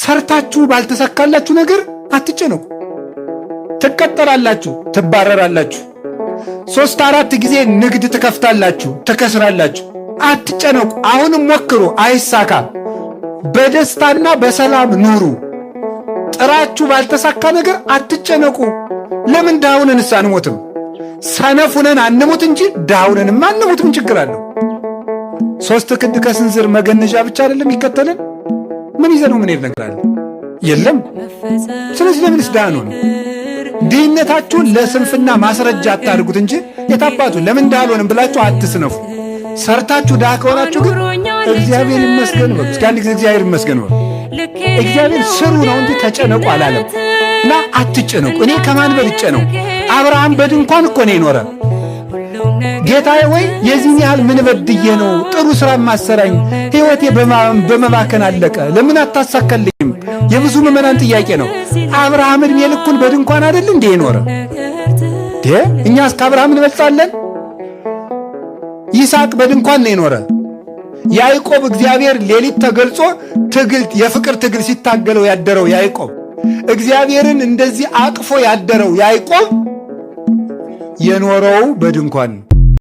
ሰርታችሁ ባልተሳካላችሁ ነገር አትጨነቁ። ትቀጠራላችሁ፣ ትባረራላችሁ። 3 4 ጊዜ ንግድ ትከፍታላችሁ፣ ትከስራላችሁ። አትጨነቁ። አሁንም ሞክሩ፣ አይሳካም። በደስታና በሰላም ኑሩ። ጥራችሁ ባልተሳካ ነገር አትጨነቁ። ለምን ድሃ ሁነንስ አንሞትም? ሰነፍ ሁነን አንሙት እንጂ ድሃ ሁነንማ አንሙት። ምን ችግር አለው? 3 ክንድ ከስንዝር መገነዣ ብቻ አይደለም ይከተልን? ምን ይዘነው ምን ነገር አለ? የለም። ስለዚህ ለምንስ ድሃ አንሆንም? ድህነታችሁን ለስንፍና ማስረጃ አታድርጉት እንጂ የታባቱ ለምን ድሃ አልሆንም ብላችሁ አትስነፉ። ሰርታችሁ ድሃ ከሆናችሁ ግን እግዚአብሔር ይመስገን በሉ። እስኪ አንድ ጊዜ እግዚአብሔር ይመስገን በሉ። እግዚአብሔር ስሩ ነው እንጂ ተጨነቁ አላለም። እና አትጨነቁ። እኔ ከማን በልጬ ነው? አብርሃም በድንኳን እኮ ነው የኖረ። ጌታዬ ወይ የዚህን ያህል ምን በድዬ ነው ጥሩ ስራ ማሰራኝ? ሕይወቴ በመባከን አለቀ። ለምን አታሳካልኝም? የብዙ ምዕመናን ጥያቄ ነው። አብርሃም እድሜ ልኩን በድንኳን አይደል እንዴ የኖረ? እኛስ ከአብርሃም እንበልጣለን? ይስሐቅ በድንኳን ነው የኖረ። ያዕቆብ እግዚአብሔር ሌሊት ተገልጾ ትግል የፍቅር ትግል ሲታገለው ያደረው ያዕቆብ፣ እግዚአብሔርን እንደዚህ አቅፎ ያደረው ያዕቆብ የኖረው በድንኳን ነው።